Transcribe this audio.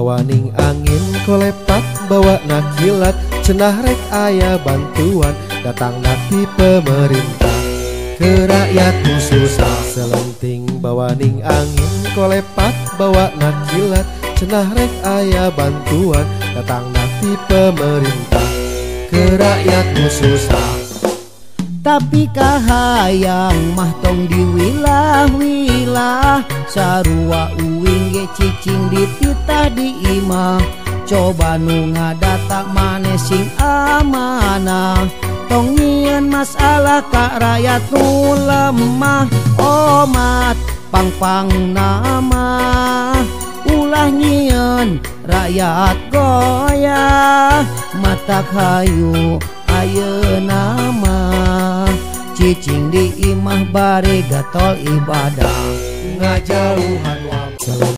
Bawaning angin kolepat bawa nakilat cenah rek aya bantuan datang ti pemerintah ke rakyatmu susah. Selenting bawaning angin kolepat bawa nakilat cenah rek aya bantuan datang ti pemerintah ke rakyatmu susah. Tapi kahayang mah tong diwilah-wilah, sarua uing ge cicing dititah di imah. Coba nu ngadata maneh sing amanah, tong nyieun masalah ka rakyat nu lemah. Omat pang-pang nama ulah nyieun rakyat goyah, matak hayu ayeuna mah cicing di imah bari gatol ibadah ngajauhan.